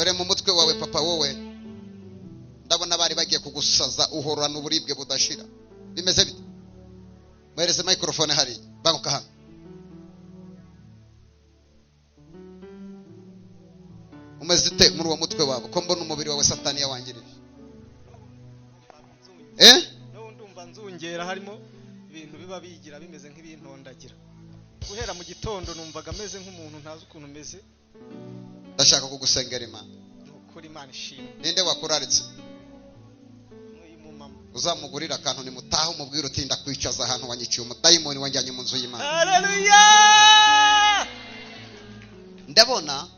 Dore mu mutwe wawe papa, wowe ndabona bari bagiye kugusaza, uhorana uburibwe budashira. Bimeze bite? Muhereze microphone hariya, banguka hano. Umeze ute muri uwo mutwe wawe? Ko mbona umubiri wawe Satani yawangirije? Ndumva nzungera, harimo ibintu biba bigira bimeze nk'ibintondagira. Guhera mu gitondo numvaga meze nk'umuntu ntazi ukuntu meze. Ndashaka kugusengera Imana. Nukuri Imana ishimwe. Ninde wakuraritse? N'uyu mumama. Uzamugurira akantu nimutaha umubwire uti ndakwicaza ahantu wanyiciye umudayimoni wanjyanye mu nzu y'Imana. Haleluya! Ndabona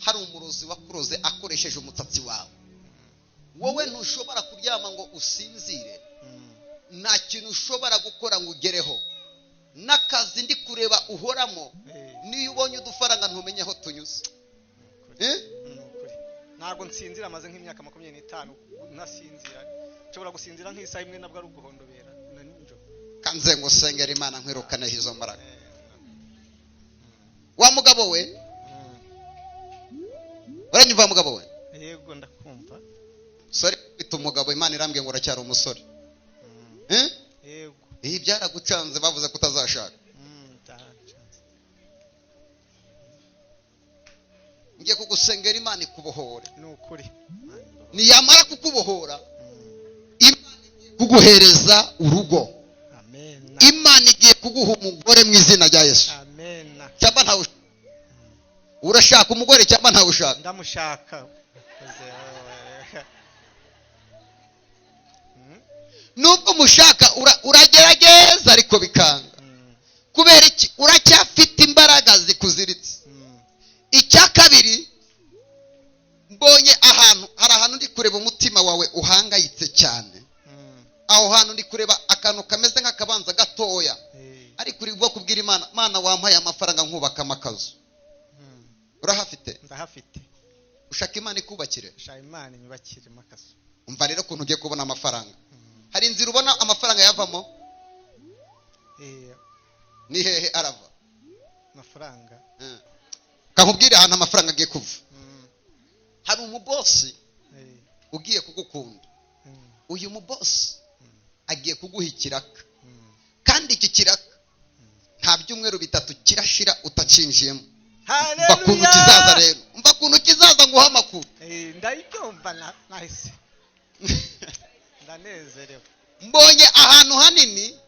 hari umurozi wakuroze akoresheje umutsatsi wawe. Wowe ntushobora kuryama ngo usinzire. Nta kintu ushobora gukora ngo ugereho. N'akazi ndi kureba uhoramo, niyo ubonye udufaranga ntumenye aho tunyuze. Ntabwo nsinzira, amaze nk'imyaka 25 ntasinzira. Nshobora gusinzira nk'isaha imwe nabwo ari uguhondobera na nijoro. Kanze ngo sengera Imana nkwirukane izo mbaraga. Wa mugabo we, uranyumva mugabo we? Yego ndakumva. Sorry kwita umugabo, Imana irambwiye ngo uracyari umusore. Yego. Ibi byaragucanze, bavuze ko utazashaka. Ngiye kugusengera Imana ikubohore. Ni ukuri. Niyamara kukubohora, Imana igiye kuguhereza urugo. Amen. Imana igiye kuguha umugore mu izina rya Yesu. Amen. Cyangwa ntawe urashaka umugore cyangwa ntawe ushaka? Ndamushaka. Nubwo umushaka uragerageza ariko bikanga. Kubera iki? Uracyafite imbaraga zikuziritse. Icya kabiri, mbonye ahantu, hari ahantu ndi kureba umutima wawe uhangayitse cyane. Aho hantu ndi kureba akantu kameze nk'akabanza gatoya. Ariko uri bwo kubwira Imana, Mana wampaye amafaranga nkubaka amakazu. Urahafite? Ndahafite. Ushaka Imana ikubakire? Shaka Imana inyubakire amakazu. Umva rero ukuntu ugiye kubona amafaranga. Hari inzira ubona amafaranga yavamo? Ni hehe arava? Amafaranga. Kakubwira ahantu amafaranga agiye kuva. Hari umubosi ugiye kugukunda. Uyu mubosi agiye kuguha ikiraka. Kandi iki kiraka nta byumweru bitatu kirashira utacinjiyemo. Haleluya! Umva kuntu kizaza rero. Umva kuntu kizaza nguha amakuru. Ndayibyumva nahise. Ndanezerewe. Mbonye ahantu hanini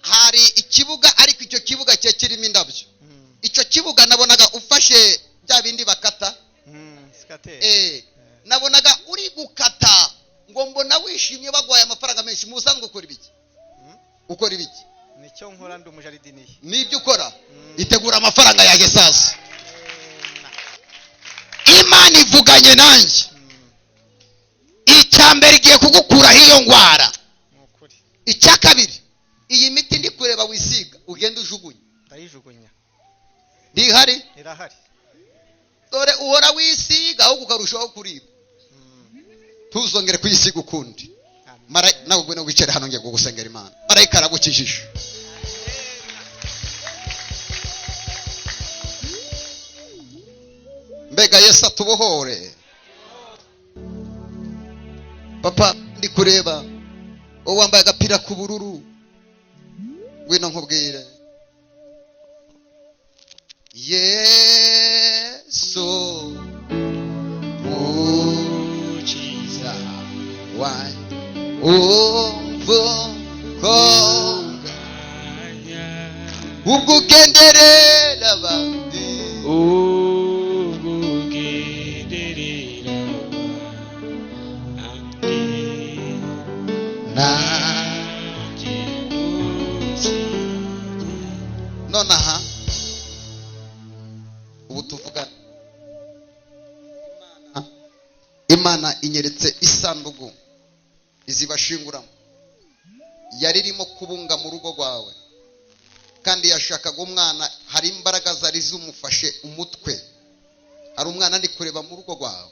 hari ikibuga, ariko icyo kibuga cye kirimo indabyo. Icyo kibuga nabonaga ufashe bya bindi bakata. Nabonaga uri gukata ngo mbona wishimye bagwaye amafaranga menshi. Musanzwe ukora ibiki? Ukora ibiki? Nicyo nkora, ndi umujaridiniye. Nibyo ukora? Itegura amafaranga yaje sasa. Imana ivuganye nanjye. Icya mbere igiye kugukuraho iyo ndwara. Icya kabiri, iyi miti ndi kureba wisiga ugenda ujugunya. Ndayijugunya. Ndihari? Irahari. Dore uhora wisiga ahubwo ukarushaho kuribwa. Tuzongere kuyisiga ukundi. Nawe ngwino wicare hano ngiye kugusengera Imana. Marayika aragukijije. Mbega Yesu atubohore. Papa ndi kureba wowe wambaye agapira k'ubururu, ngwino nkubwire. Yesu mukiza wanjye, umvukonganya ubwo ugenderera abandi, ubwo ugenderera abandi, nanjye nonaha ubu tuvuga Imana inyeretse isanduku izibashinguramo yari irimo kubunga mu rugo rwawe, kandi yashakaga umwana. Hari imbaraga zari zimufashe umutwe. Hari umwana ndi kureba mu rugo rwawe,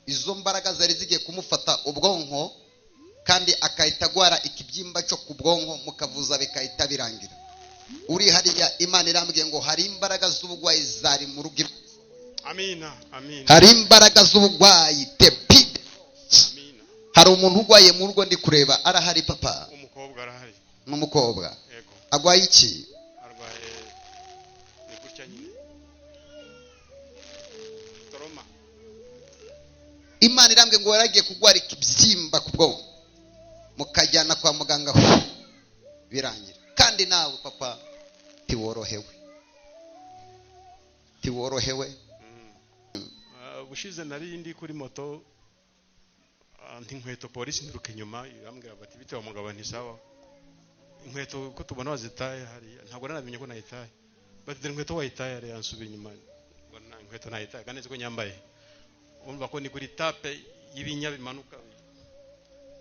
izo mbaraga zari zigiye kumufata ubwonko, kandi akahita agwara ikibyimba cyo ku bwonko, mukavuza bikahita birangira. Uri hariya, Imana irambwiye ngo hari imbaraga z'ubugwayi zari mu rugo. Amina, amina. Hari imbaraga z'ubugwayi tepide. Amina. Hari umuntu urwaye mu rugo ndi kureba, arahari papa? Umukobwa arahari. N'umukobwa? Yego. Agwaye iki? Arwaye ni gutya nyine. Toroma. Imana irambwe ngo waragiye kugwara ikibyimba ku bwonko, mukajyana kwa muganga birangira. Kandi nawe papa tiworohewe, tiworohewe. Ubushize nari ndi kuri moto, nti inkweto polisi ntiruka inyuma irambwira bati bite wa mugabo, nti sawa, inkweto ko tubona wazitaye hariya, ntabwo namenye ko nayitaye, bati dore inkweto wayitaye hariya. Nsubira inyuma mbona inkweto nayitaye kandi nzi ko nyambaye. Urumva ko ni kuri tape y'ibinya bimanuka,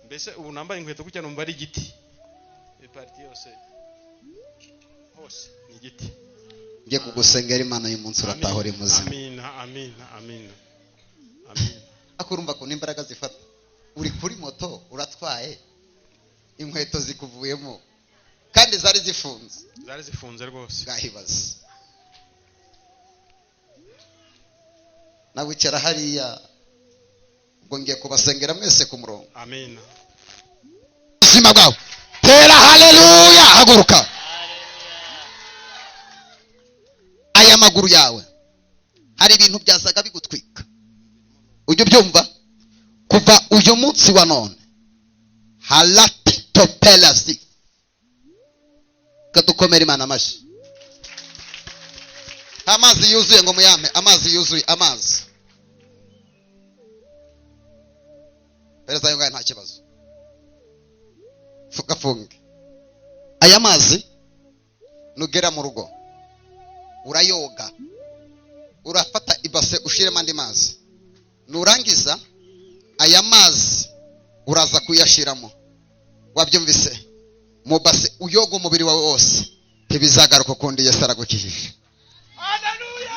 mbese ubu nambaye inkweto gutya numva ari igiti, iparti yose hose ni igiti. Ngiye kugusengera Imana y'umunsi urataha uri muzima. Amina, amina, amina, amina. Akurumva ko n'imbaraga zifata, uri kuri moto uratwaye, inkweto zikuvuyemo kandi zari zifunze. Zari zifunze rwose. Bwahibaze nawe wicara hariya, ubwo ngiye kubasengera mwese ku murongo. Amina. Ubuzima bwawe tera haleluya, haguruka. Aya maguru yawe hari ibintu byazaga bigutwika, ujya ubyumva? Kuva uyu munsi wa none halatitopelasi kadukomera Imana amashyi. Amazi yuzuye ngo muyame, amazi yuzuye, amazi pereza ayo ngayo nta kibazo, gafunge aya mazi. Nugera mu rugo urayoga, urafata ibase ushiremo andi mazi, nurangiza aya mazi uraza kuyashiramo, wabyumvise? Mu base uyoga umubiri wawe wose, ntibizagaruka ukundi. Yesu aragukijije. Haleluya!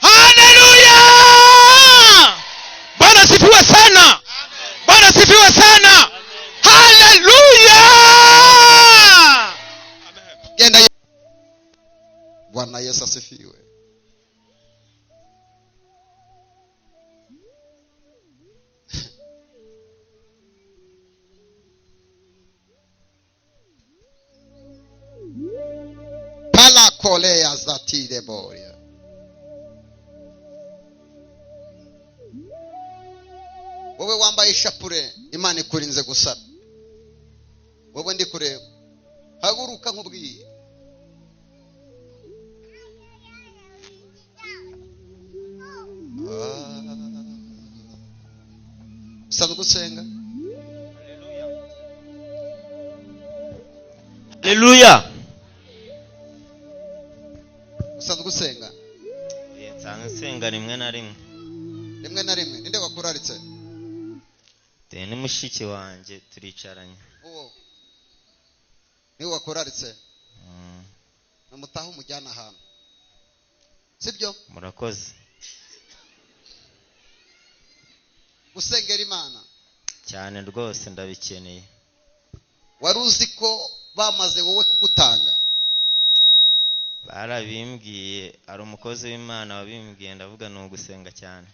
Haleluya! Bwana sifiwe sana. Bwana sifiwe sana. Haleluya! Genda. Bwana Yesu asifiwe. Pala kolea zatide boria. Wowe wambaye ishapure, Imana ikurinze gusara. Wowe ndi kureba, haguruka nkubwiye. Usanzwe usenga? Haleluya. Usanzwe usenga? Nsanzwe nsenga rimwe na rimwe. Rimwe na rimwe. Ninde wakuraritse? Ni mushiki wanjye turicaranye. Uwo niwe wakuraritse? Namutaha umujyana ahantu, sibyo? Murakoze. Gusengera Imana cyane rwose ndabikeneye. Wari uzi ko bamaze wowe kugutanga? Barabimbwiye, ari umukozi w'Imana wabimbwiye, ndavuga ni ugusenga cyane.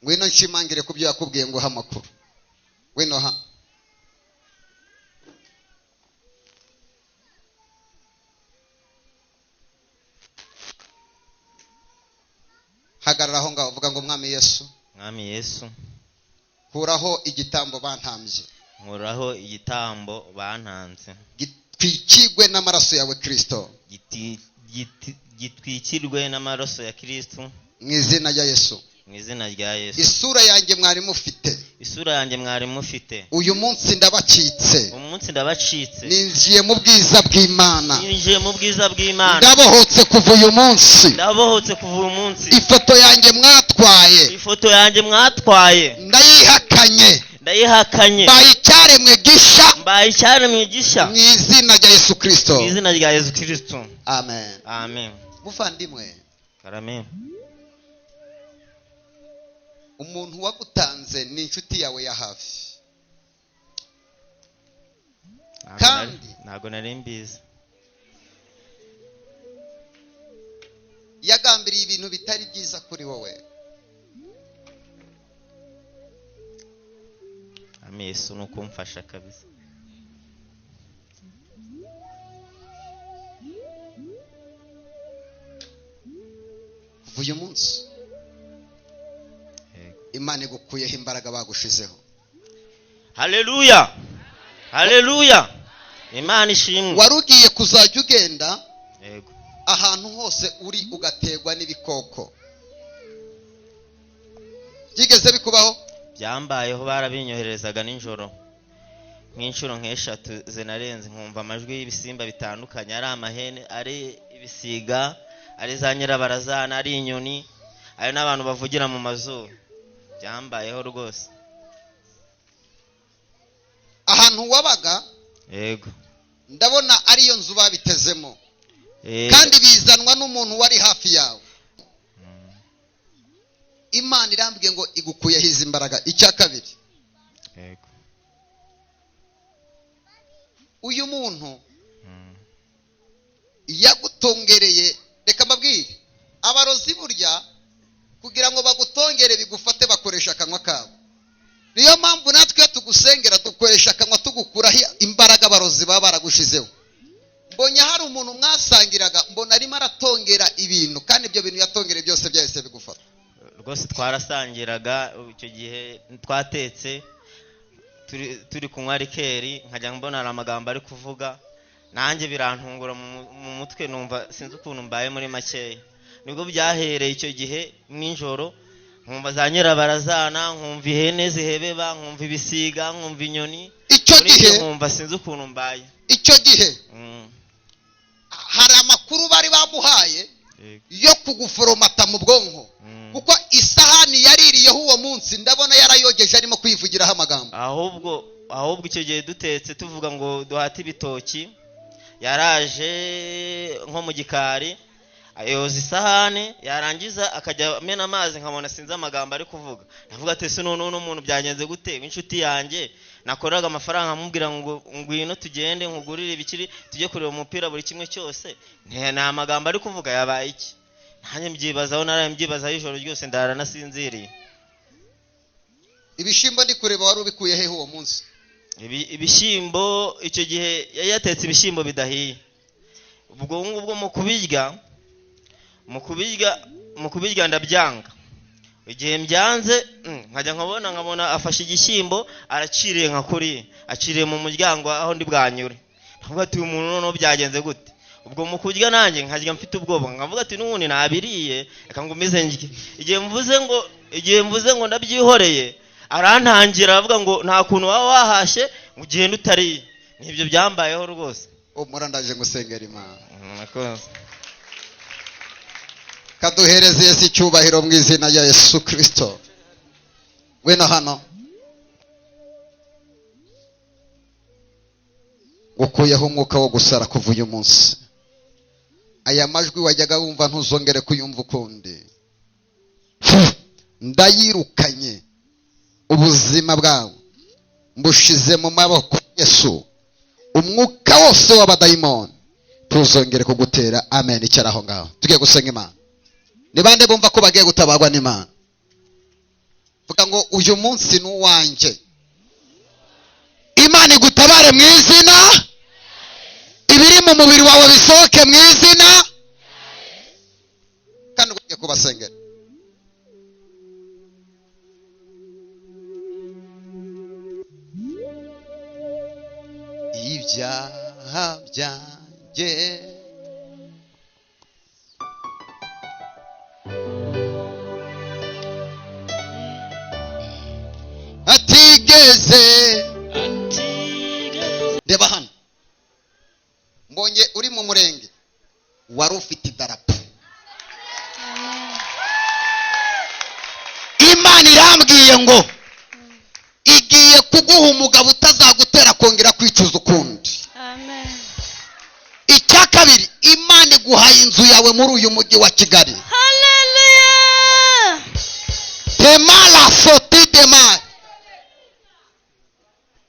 Ngwino nshimangire kubyo yakubwiye ngo amakuru. Ngwino ha. Hagarara aho ngaho uvuga ngo Mwami Yesu, Mwami Yesu, kuraho igitambo bantambye, nkuraho igitambo bantanze, gitwikirwe n'amaraso yawe Kristo, gitwikirwe n'amaraso ya Kristo, mu izina rya Yesu, mu izina rya Yesu. Isura yanjye mwari mufite, isura yanjye mwari mufite, uyu munsi ndabacitse, uyu munsi ndabacitse, ninjiye mu bwiza bw'Imana, ninjiye mu bwiza bw'Imana, ndabohotse kuva uyu munsi, ndabohotse kuva uyu munsi, ifoto yanjye mwatwaye, ifoto yanjye mwatwaye, ndayihakanye, ndayihakanye, mbaye icyaremwe gisha, mbaye icyaremwe gisha, mu izina rya Yesu Kristo, mu izina rya Yesu Kristo. Amen. Amen. Muvandimwe, karame, umuntu wagutanze ni inshuti yawe ya hafi. Kandi ntago nari mbizi. bagambiriye ibintu bitari byiza kuri wowe. Ami Yesu ni ukumfasha kabisa. Kuva uyu munsi Yego. Imana igukuyeho imbaraga bagushizeho. Haleluya, haleluya, Imana ishimwe. Wari ugiye kuzajya ugenda Yego. ahantu hose uri ugategwa n'ibikoko. Byigeze bikubaho? Byambayeho, barabinyoherezaga nijoro nk'inshuro nk'eshatu zinarenze, nkumva amajwi y'ibisimba bitandukanye, ari amahene, ari ibisiga, ari za nyirabarazana, ari inyoni, ari n'abantu bavugira mu mazuru. Byambayeho rwose. Ahantu wabaga? Yego. Ndabona ariyo nzu babitezemo, kandi bizanwa n'umuntu wari hafi yawe. Imana irambwiye ngo igukuyeho izi mbaraga. Icya kabiri, Yego. uyu muntu yagutongereye. Reka mbabwire, abarozi burya kugira ngo bagutongere bigufate bakoresha akanwa kabo. Niyo mpamvu natwe iyo tugusengera dukoresha akanwa, tugukuraho imbaraga abarozi baba baragushizeho. Mbonye hari umuntu mwasangiraga, mbona arimo aratongera ibintu, kandi ibyo bintu yatongereye byose byahise bigufata. Rwose twarasangiraga icyo gihe, twatetse turi kunywa rikeri, nkajya mbona hari amagambo ari kuvuga, nanjye birantungura mu mutwe, numva sinzi ukuntu mbaye muri makeya. Nibwo byahereye icyo gihe nijoro, nkumva za nyirabarazana, nkumva ihene zihebeba, nkumva ibisiga, nkumva inyoni. Icyo Muri ibyo gihe nkumva sinzi ukuntu mbaye. Icyo gihe hari amakuru bari bamuhaye yo kuguforomata mu bwonko, kuko isahani yaririyeho uwo munsi ndabona yarayogeje arimo kwivugiraho amagambo. Ahubwo icyo gihe dutetse tuvuga ngo duhate ibitoki, yaraje nko mu gikari ayoza isahani, yarangiza akajya amena amazi, nkabona sinzi amagambo ari kuvuga. Ndavuga ati ese none uno muntu byagenze gute? Inshuti yanjye nakoraga amafaranga nkamubwira ngo ngwino tugende nkugurire ibikiri tujye kureba umupira buri kimwe cyose, nta magambo ari kuvuga, yabaye iki? Nanjye mbyibazaho, naraye mbyibazaho ijoro ryose, ndara nasinziriye. Ibishyimbo ndi kureba wari ubikuye hehe uwo munsi? Ibishyimbo icyo gihe yari yatetse ibishyimbo bidahiye. Ubwo ngubwo mu kubirya ndabyanga. Igihe mbyanze, nkajya nkabona afashe igishyimbo araciriye nka kuriya, aciriye mu muryango aho ndi bwanyure. Ndavuga ati uyu muntu noneho byagenze gute? Ubwo mu kurya nanjye nkajya mfite ubwoba, nkavuga ati n'ubundi nabiriye, reka ngumize ndye. Igihe mvuze ngo ndabyihoreye, arantangira aravuga ngo nta kuntu waba wahashye ngo ugende utariye. Nibyo byambayeho rwose. Umurandaje ngusengera Imana. Murakoze. Kaduhereze Yesu icyubahiro mu izina rya Yesu Kristo. Ngwino hano. Ngukuyeho umwuka wo gusara kuva uyu munsi. Aya majwi wajyaga wumva ntuzongere kuyumva ukundi. Ndayirukanye ubuzima bwawe, mbushize mu maboko Yesu. Umwuka wose w'abadayimoni tuzongere kugutera. Amen. Icara aho ngaho, tugiye gusenga Imana. Ni bande bumva ko bagiye gutabarwa n'Imana? Vuga ngo uyu munsi ni uwanjye. Imana igutabare mu izina, ibiri mu mubiri wawe bisohoke mu izina. Kandi ugiye kubasengera. Ibyaha byanjye atigeze. Reba hano, mbonye uri mu murenge wari ufite idarapo. Imana irambwiye ngo igiye kuguha umugabo utazagutera kongera kwicuza ukundi. Amen. Icya kabiri, Imana iguhaye inzu yawe muri uyu mujyi wa Kigali. Hallelujah. Temala soti demar.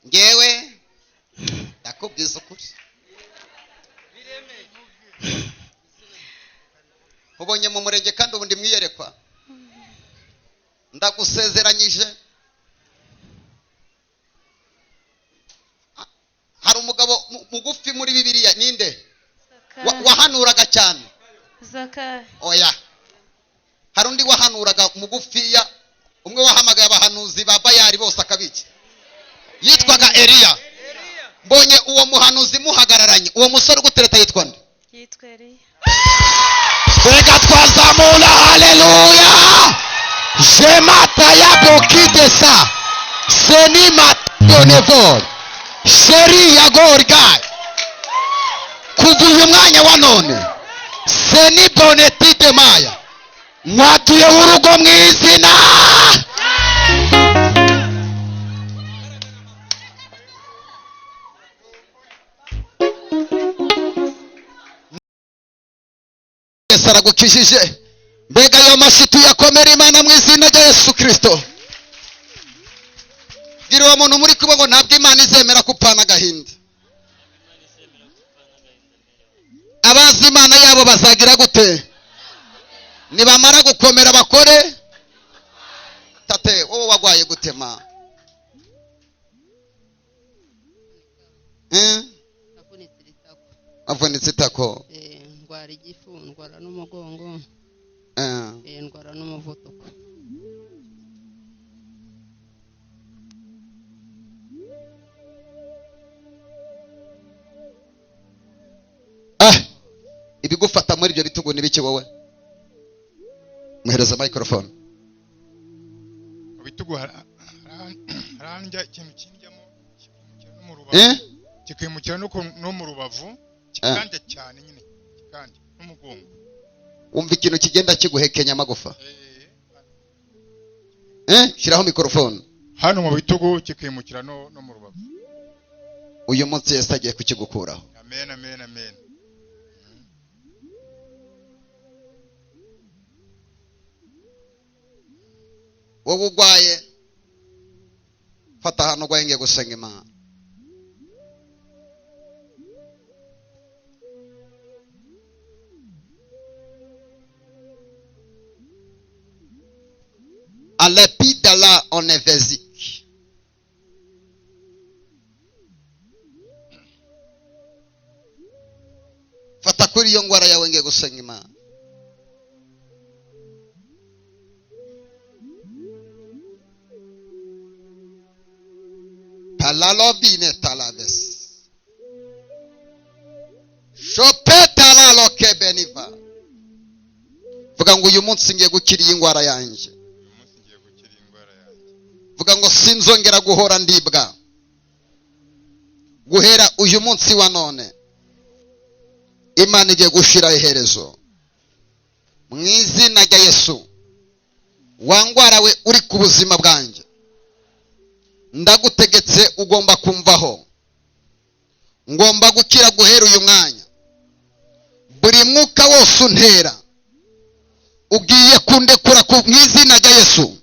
Ngewe ndakubwiza ukuri, Ubonye mu murenge kandi ubundi mwiyerekwa. Ndagusezeranyije. Hari umugabo mugufi muri Bibiliya ninde? Wahanuraga cyane. Zakayo. Oya. Hari undi wahanuraga mugufiya, umwe wahamagaye abahanuzi ba Bayali bose akabiki. Yitwaga Eliya. Mbonye uwo muhanuzi muhagararanye. Uwo musore ugutereta yitwa nde? Yitwa Eliya. Reka twazamura haleluya. Jemata ya bokidesa. Seni matonevor. Sheri ya gorga. Kuva uyu mwanya wa none. Seni bonetide maya. Mwatuye urugo mu izina. Yesu aragukijije. Mbega ayo mashitu yakomera Imana mu izina rya Yesu Kristo. Gira uwo muntu muri kumwe ngo ntabwo Imana izemera kupfana agahinda. Abazi Imana yabo bazagira gute? Nibamara gukomera bakore. Tate, wowe wagwaye gutema? Avunitse itako. Ndwara igifu, ndwara n'umugongo, ndwara n'umuvuduko. Ibigufata muri ibyo bitugu ni biki wowe? Muhereza microphone. Mu bitugu harandya ikintu kindyamo kikimukira no mu rubavu. Kikimukira no mu rubavu, kikandya cyane nyine, kikandya n'umugongo. Umva ikintu kigenda kiguhekenya amagufa. Shiraho microphone. Hano mu bitugu kikimukira no mu rubavu. Uyu munsi Yesu agiye kukigukuraho. Amen, amen, amen. Wowe ugwaye, fata ahantu ugwaye ngiye gusenga Imana. Alepidala onevezik. Fata kuri iyo ngwara yawe ngiye gusenga Imana. Talalobine talaves. Shopetalalo kebeniva. Vuga ngo uyu munsi ngiye gukira iyi ngwara yanjye. Vuga ngo sinzongera guhora ndibwa. Guhera uyu munsi wa none Imana igiye gushira iherezo mu izina rya Yesu. Wangwara we uri ku buzima bwanjye, ndagutegetse ugomba kumvaho. Ngomba gukira guhera uyu mwanya. Buri mwuka wose untera ugiye kundekura mu izina rya Yesu.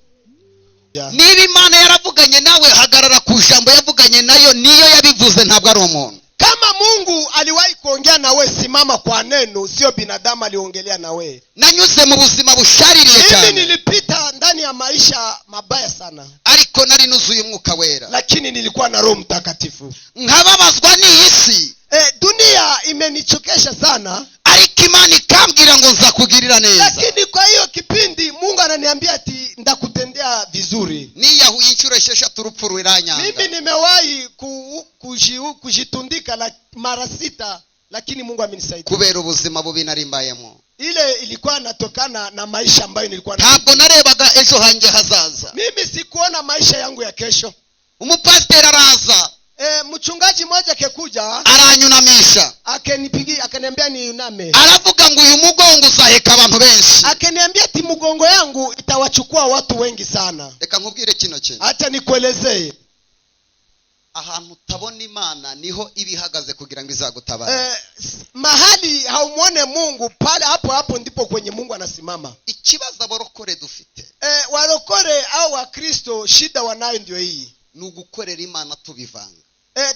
Niba Imana yaravuganye nawe, hagarara ku jambo yavuganye nayo, niyo yabivuze, ntabwo ari umuntu. Kama Mungu aliwahi kuongea na we, simama kwa neno, sio binadamu aliongelea na we. Nanyuze mu buzima bushaririye cyane. Mimi nilipita ndani ya maisha mabaya sana. Ariko nari nuzuye umwuka wera. Lakini nilikuwa na Roho Mtakatifu. Nkababazwa n'iyi si. Dunia imenichokesha sana. Ariko Imana ikambwira ngo nzakugirira neza. Lakini kwa hiyo kipindi Mungu ananiambia ati ndakutendea vizuri. Niyahuye inshuro esheshatu urupfu ruranyanga. Mimi nimewahi kujitundika mara 6, lakini Mungu amenisaidia. Kubera ubuzima bubi nari mbayemo. Ile ilikuwa natokana na maisha ambayo nilikuwa na. Ntabwo narebaga ejo hanjye hazaza. Mimi sikuona maisha yangu ya kesho. Umupasiteri araza. Mchungaji mmoja akekuja, aranyunamisha. Akanipigia, akaniambia niuname. Aravuga ngo uyu mugongo uzaheka abantu benshi. Akaniambia ati mugongo yangu itawachukua watu wengi sana. Reka nkubwire kino kintu. Acha nikuelezee. Ahantu utabona Imana niho ibihagaze kugira ngo izagutabare. Mahali haumuone Mungu, pale hapo hapo ndipo kwenye Mungu anasimama. Ikibazo abarokore dufite. Warokore au Wakristo shida wanayo ndio hii. Ni ugukorera Imana tubivanga.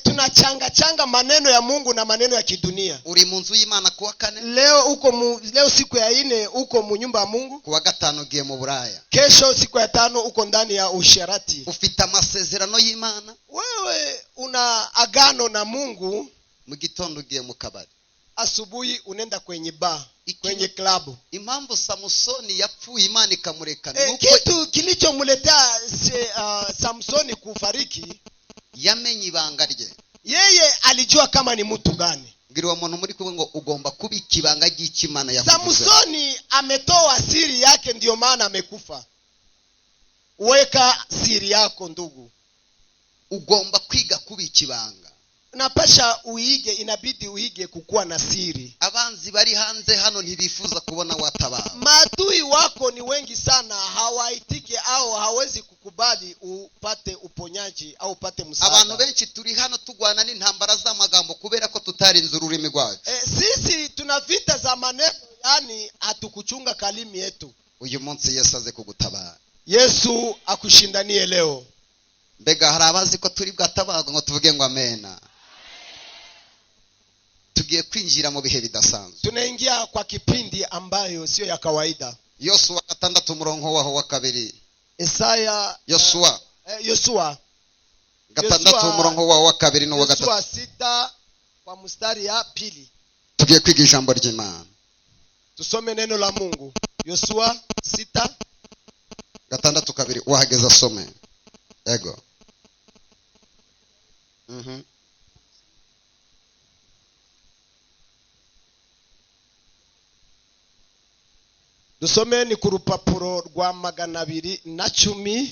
Tunachanga changa maneno ya Mungu na maneno ya kidunia. Uri mu nzu y'Imana kuwa kane. Leo uko leo siku ya 4 uko mu nyumba ya Mungu. Kuwa gatanu ugiye mu buraya. Kesho siku ya 5 uko ndani ya usherati. Ufite amasezerano y'Imana. Wewe una agano na Mungu. Mu gitondo ugiye mu kabari. Asubuhi unaenda kwenye bar, kwenye klabu. Impamvu Samsoni yapfuye Imana ikamureka nuko kitu kilichomletea Samsoni kufariki, yamenye ibanga rye. Yeye alijua kama ni mtu gani. Mbwira uwo muntu muri kumwe ngo ugomba kubika ibanga ry'Imana yakuvuze. Samsoni ametoa siri yake, ndio maana amekufa. Weka siri yako ndugu. Ugomba kwiga kubika ibanga. Napasha uige, inabidi uige kukuwa na siri. Abanzi bari hanze hano ntibifuza kubona watabara. Maadui wako ni wengi sana, hawaitiki au hawezi kukubali upate uponyaji au upate msaada. Abantu benshi turi hano tugwana n'intambara z'amagambo kubera ko tutarinze ururimi rwacu. Sisi tuna vita za maneno, yani hatukuchunga kalimi yetu. Uyu munsi Yesu aze kugutabara. Yesu akushindanie leo. Mbega hari abazi ko turi bwatabarwa ngo tuvuge ngo amena. Tugiye kwinjira mu bihe bidasanzwe. Tunaingia kwa kipindi ambayo sio ya kawaida. Yosuwa 6 umurongo waho wa 2. Isaya Yosuwa Yosuwa 6 umurongo waho wa 2 n'uwa 3. Yosuwa 6 kwa mstari ya 2. Tugiye kwiga ijambo ry'Imana. Tusome neno la Mungu. Yosuwa 6 6:2 wahageza some. Ego. Dusome ni ku rupapuro rwa 210.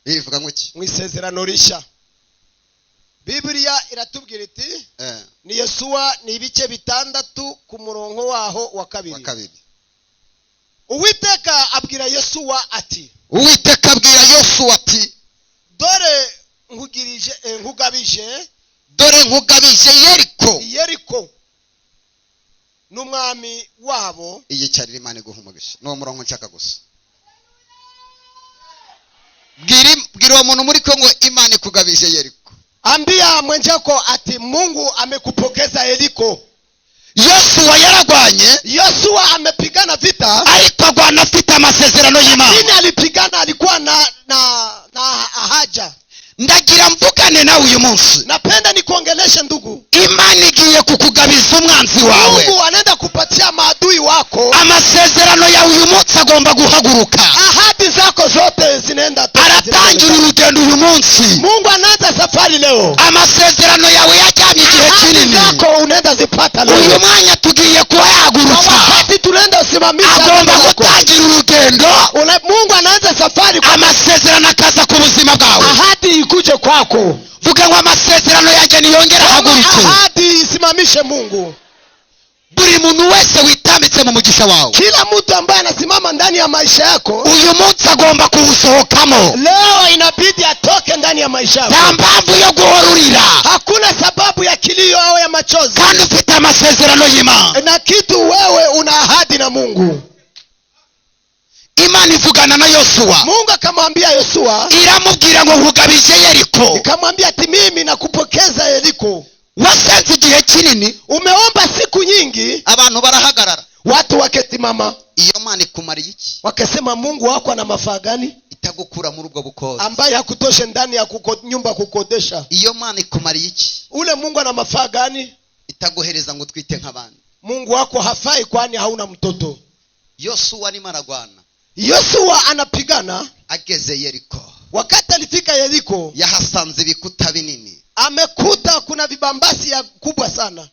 Bivuga ngo iki? Mu isezerano rishya. Bibiliya iratubwira iti ni Yosuwa ni ibice 6 ku murongo waho wa 2. Uwiteka abwira Yosuwa ati, Uwiteka abwira Yosuwa ati, dore nkugirije nkugabije, dore nkugabije Yeriko. Yeriko n'umwami wabo. Iyicarira Imana iguha umugisha. N'uwo murongo nshaka gusa. Bwira uwo muntu muri Kongo Imana ikugabije Yeriko. Ambia mwenzako ati Mungu amekupokeza Yeriko. Yosuwa yaragwanye. Yosuwa amepigana vita, ariko agwana afite amasezerano y'Imana. Lakini alipigana, alikuwa na haja. Ndagira mvugane nawe uyu munsi. Napenda nikuongeleshe ndugu. Imana igiye kukugabiza umwanzi wawe. Mungu anaenda kupatia maadui wako. Amasezerano yawe uyu munsi agomba guhaguruka. Ahadi zako zote zinaenda. Aratangira urugendo uyu munsi. Mungu anaanza safari leo. Amasezerano yawe yajyanye igihe kinini. Ahadi zako unaenda zipata leo. Uyu mwanya tugiye kuhagurutsa. Wakati tunaenda usimamisha. Agomba gutangira urugendo. Mungu anaanza safari. Amasezerano akaza ku buzima bwawe. Ahadi ikuje kwako. Vuga ngo amasezerano yanjye niyongera haguruke. Ahadi isimamishe Mungu. Buri muntu wese witambitse mu mugisha wawe. Kila mtu ambaye anasimama ndani ya maisha yako, uyu munsi agomba kuwusohokamo. Leo inabidi atoke ndani ya maisha yako. Nta mpamvu yo guhorurira. Hakuna sababu ya kilio au ya machozi. Kandi ufite amasezerano y'Imana. Na kitu wewe una ahadi na Mungu. Imana ivugana na Yosuwa. Mungu akamwambia Yosuwa, iramubwira ngo nkugabije Yeriko. Ikamwambia ati mimi nakupokeza Yeriko. Wasenze igihe kinini, umeomba siku nyingi, abantu barahagarara, watu wakesimama. Iyo Mana ikumariye iki? Wakasema Mungu wako ana mafaa gani? Itagukura muri ubwo bukozi, ambaye hakutoshe ndani ya nyumba kukodesha. Iyo Mana ikumariye iki? Ule Mungu ana mafaa gani? Itaguhereza ngo twite nk'abandi. Mungu wako hafai kwani hauna mtoto. Yosuwa ni maragwana. Yosuwa anapigana. Ageze Yeriko. Wakati alifika Yeriko, yahasanze ibikuta binini. Amekuta kuna vibambasi ya kubwa sana.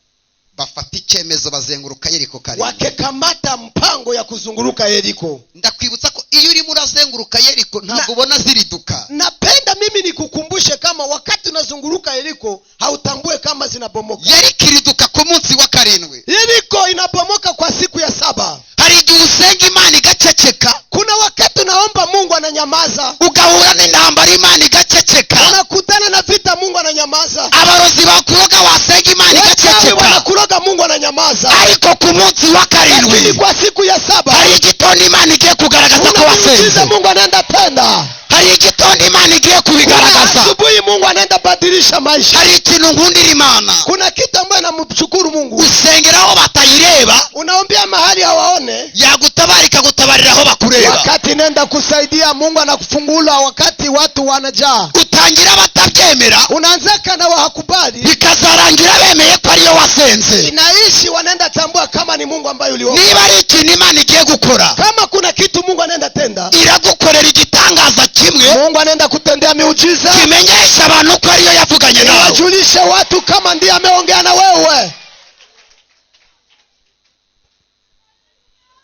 Bafata icyemezo bazenguruka Yeriko karindwi. Wakekamata mpango ya kuzunguruka Yeriko. Ndakwibutsa ko iyo urimo urazenguruka Yeriko ntabwo ubona ziriduka. Napenda mimi nikukumbushe kama wakati unazunguruka Yeriko hautambue kama zinabomoka. Yeriko iriduka ku munsi wa 7. Yeriko inabomoka kwa siku ya 7. Hari igihe usenga Imana igaceceka. Kuna wakati unaomba Mungu ananyamaza. Ugahura n'intambara Imana igaceceka. Unakutana na vita Mungu ananyamaza. Abarozi bakuroga wasenga Imana igaceceka. Wanakuroga Mungu ananyamaza. Ariko ku munsi wa 7, kwa siku ya 7, hari igitondo Imana igiye kugaragaza ko wasenze. Miujiza Mungu anaenda tenda. Hari igitondo Imana igiye kubigaragaza. Asubuhi Mungu anaenda badilisha maisha. Hari ikintu nkundira Imana. Kuna kitu ambayo namshukuru Mungu. Usengera aho batayireba, unaombea mahali hawaone, yagutabara ikagutabarira aho bakureba. Wakati nenda kusaidia Mungu anakufungula wakati watu wanajaa. Utangira batabyemera, unaanzaka na wahakubali, bikazarangira bemeye ko ariyo wasenze. Inaishi wanaenda tambua kama ni Mungu ambaye uliomba. Niba ari ikintu Imana igiye gukora, kama kuna kitu Mungu anaenda tenda, iragukorera igitangaza kimwe. Mungu anaenda kutendea miujiza, kimenyesha abantu ko ariyo yavuganye nawe, wajulishe watu kama ndiye ameongea na wewe.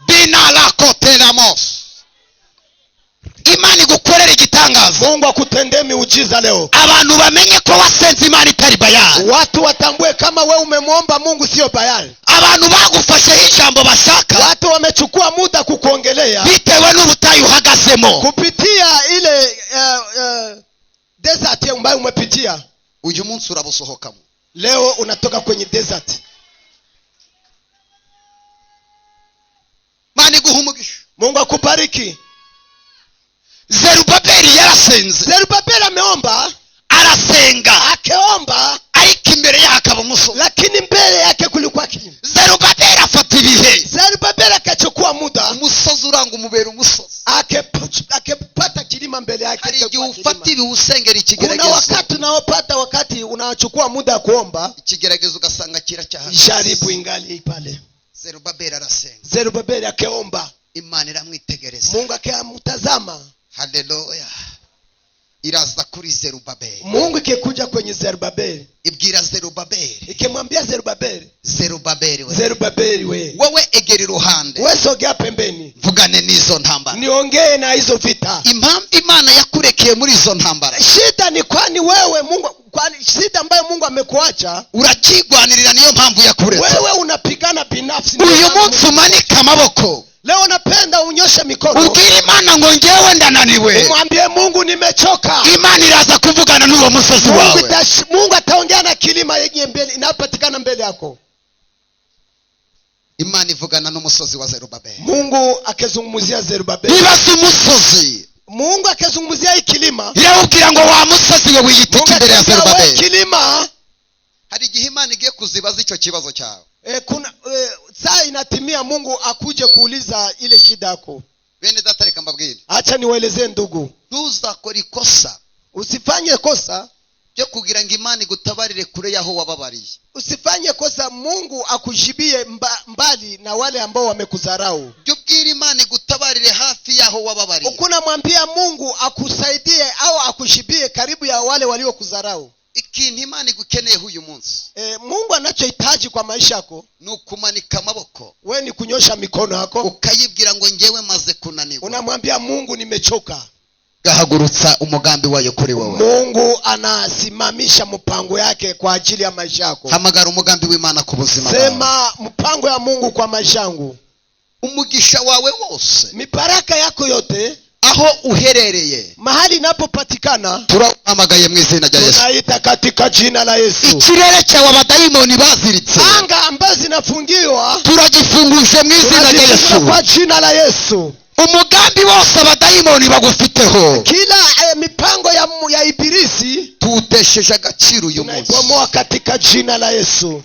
Binalakotelamos. Imana igukorera igitangaza. Mungu akutendee miujiza leo. Abantu bamenye ko wasenze Imana itari bayali. Watu watambue kama wewe umemwomba Mungu sio bayali. Abantu bagufasheho ijambo bashaka. Watu wamechukua muda kukuongelea bitewe n'ubutayu uhagazemo, kupitia ile desert ambayo umepitia. Uyu munsi urabusohokamo. Leo unatoka kwenye desert. Imana iguhe umugisha. Mungu akubariki. Zerubabeli yarasenze. Zerubabeli ameomba, arasenga, akeomba, ariko imbere yake akaba umusozi, lakini mbele yake kulikuwa kilima. Zerubabeli afata ibihe. Zerubabeli akachukua muda, umusozi uranga umubera umusozi, akepata kilima mbele yake. Hari igihe ufata ibihe usengera ikigeragezo. Kuna wakati unaopata, wakati unachukua muda wa kuomba, ikigeragezo ugasanga kiracyahari, jaribu ingali pale. Zerubabeli arasenga. Zerubabeli akeomba, Imana iramwitegereza. Mungu akamtazama. Haleluya. Iraza kuri Zerubabeli. Mungu ikikuja kwenye Zerubabeli, ibwira Zerubabeli, ikimwambia Zerubabeli, Zerubabeli we, Zerubabeli we, wowe egera iruhande, wewe sogea pembeni, mvugane n'izo ntambara, niongee na hizo vita. Impamvu Imana yakurekeye muri izo ntambara, shida ni kwani wewe Mungu, kwani shida ambayo Mungu amekuacha urakigwanirira, niyo mpamvu yakuretse. Wewe unapigana binafsi. Uyu munsi umanika amaboko. Leo napenda unyoshe mikono. Ubwire Imana ngo ngewe ndananiwe. Umwambie Mungu nimechoka. Imana iraza kuvugana n'uwo musozi wawe. Mungu ataongea na kilima yenye mbele inapatikana mbele yako. Imana ivugana n'umusozi wa Zerubabeli. Mungu akazungumzia Zerubabeli. Niba umusozi, Mungu akazungumzia hii kilima. Irawubwira ngo wa musozi we wiyitike imbere ya Zerubabeli. Kilima. Hari igihe Imana igiye kuzibaza icyo kibazo cyawe. Kuna saa inatimia Mungu akuje kuuliza ile shida yako. Bene data reka mbabwire. Acha niwaelezee ndugu. Ntuzakore ikosa. Usifanye kosa ryo kugira ngo Imana igutabarire kure yaho wababariye. Usifanye kosa Mungu akujibie mbali na wale ambao wamekudharau. Jya ubwira Imana igutabarire hafi yaho wababariye. Ukunamwambia Mungu akusaidie au akujibie karibu ya wale waliokudharau. Ikintu Imana igukeneye uyu munsi. Mungu anachohitaji kwa maisha yako ni ukumanika amaboko. Wewe ni kunyosha mikono yako. Ukayibwira ngo ngewe maze kunanirwa. Unamwambia Mungu nimechoka. Gahagurutsa umugambi wayo kuri wowe. Mungu anasimamisha mpango yake kwa ajili ya maisha yako. Hamagara umugambi w'Imana ku buzima bwawe. Sema mpango ya Mungu kwa maisha yangu. Umugisha wawe wose, mibaraka yako yote, aho uherereye, mahali inapopatikana, turahamagaye mu izina rya Yesu. Tunaita katika jina la Yesu. Ikirere cyawe abadayimoni baziritse, anga ambazo zinafungiwa, turagifunguje mu izina rya Yesu. Kwa jina la Yesu. Umugambi wose abadayimoni bagufiteho, kila mipango ya ibilisi, tuutesheje agaciro uyu munsi. Tunaibomoa katika jina la Yesu.